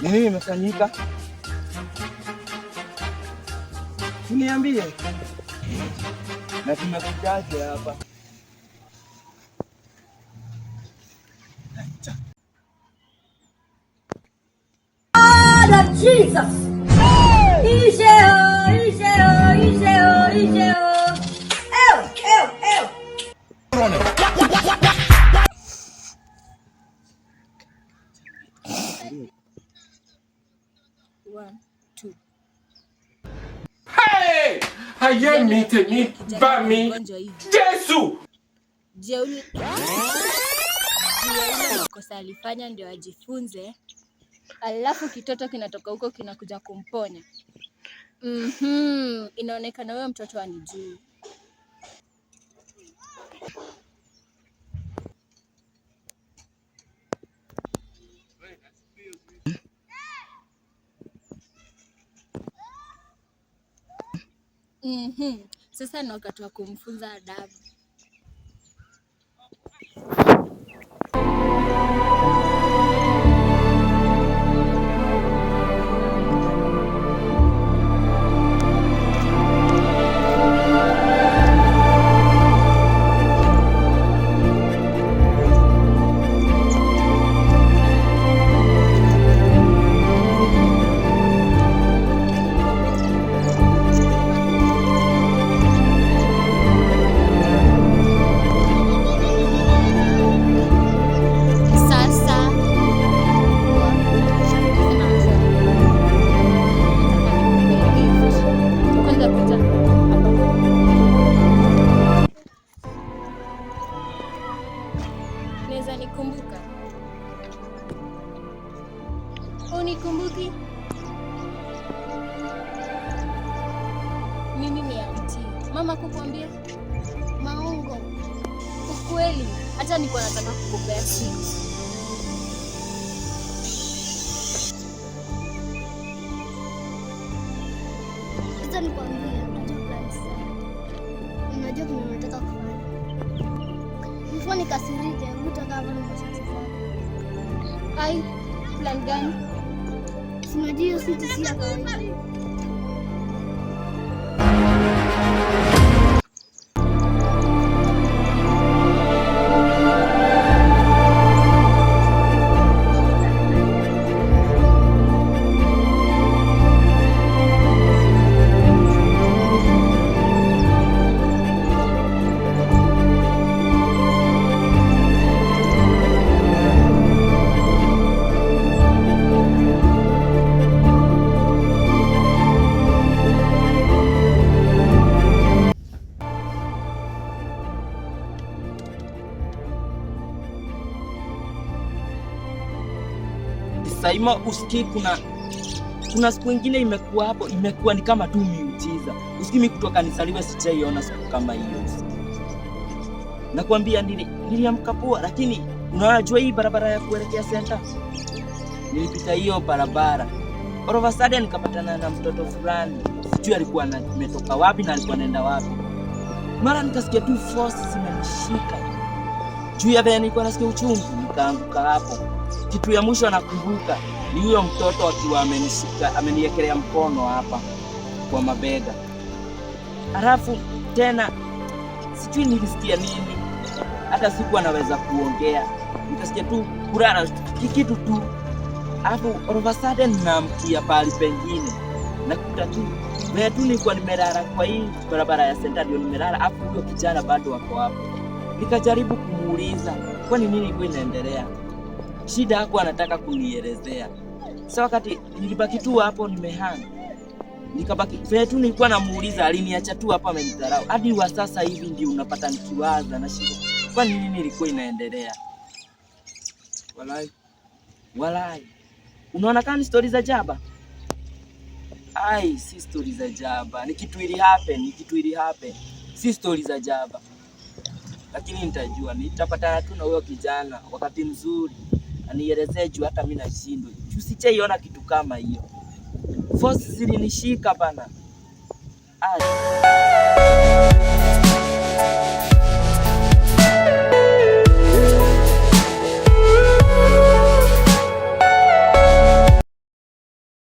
Ni nini imefanyika? Uniambie. Na tumekujaje hapa? Lord Jesus. Iṣẹ́ o, iṣẹ́ o, iṣẹ́ o, iṣẹ́ o. Ew, ew, ew. One, two. Hey! Ayé mi, tèmi bá mi. Mgonjwa hivi. Jésù! Juu ya ule makosa alifanya ndio ajifunze, alafu kitoto kinatoka huko kinakuja kumponya. Inaonekana huyo mtoto anijui. Sasa ni wakati wa kumfunza adabu. Sasa kwanza kuja hapa. Naweza nikumbuka? Unikumbuki? Mimi ni auntie. Mama kukuambia maongo? Ukweli, hata nilikuwa nataka kukupea sweet. Sasa nikwambie, unajua plans zangu. Unajua kenye unataka kufanya. Before nikasirike, hutakaa hapa na masharti zako. Ai, plan gani? Si unajua hiyo switi si ya kawaida. Saima, usikii kuna siku ingine imekuwa hapo, imekuwa ni kama tu miujiza. Usikii mimi kutoka nizaliwe sijaiona siku kama hiyo. Usikii. Nakwambia niliamka poa, lakini unajua hii barabara ya kuelekea center, nilipita hiyo barabara, all of a sudden nikapatana na mtoto fulani, sijui alikuwa ametoka wapi na alikuwa anaenda wapi. Mara nikasikia tu force zimenishika juu ya vile nilikuwa nasikia uchungu, nikaanguka hapo. Kitu ya mwisho nakumbuka ni huyo mtoto akiwa amenishika, ameniekelea mkono hapa kwa mabega, halafu tena sijui nilisikia nini, hata sikuwa naweza kuongea, nikasikia tu kulala kitu tu, alafu all of a sudden naamkia pahali pengine, nakuta tu vile tu nilikuwa nimelala kwa hii barabara ya senta, ndio nimelala, alafu huyo kijana bado wako hapo. Nikajaribu kumuuliza kwani nini ilikuwa inaendelea, shida hakuwa anataka kunielezea. Sasa wakati nilibaki tu hapo nimehang, nikabaki vile tu nilikuwa namuuliza, aliniacha tu hapo, amenidharau. Hadi wa sasa hivi ndio unapata nikiwaza na shida, kwani nini ilikuwa inaendelea? Walai. Walai, unaona kama ni stori za jaba? Ai, si stori za jaba, ni kitu ili happen, ni kitu ili happen, si stori za jaba. Lakini nitajua, nitapatana tu na huyo kijana wakati mzuri anielezee, juu hata mimi nashindwa, juu sijaiona kitu kama hiyo. Force zilinishika bana. Ai.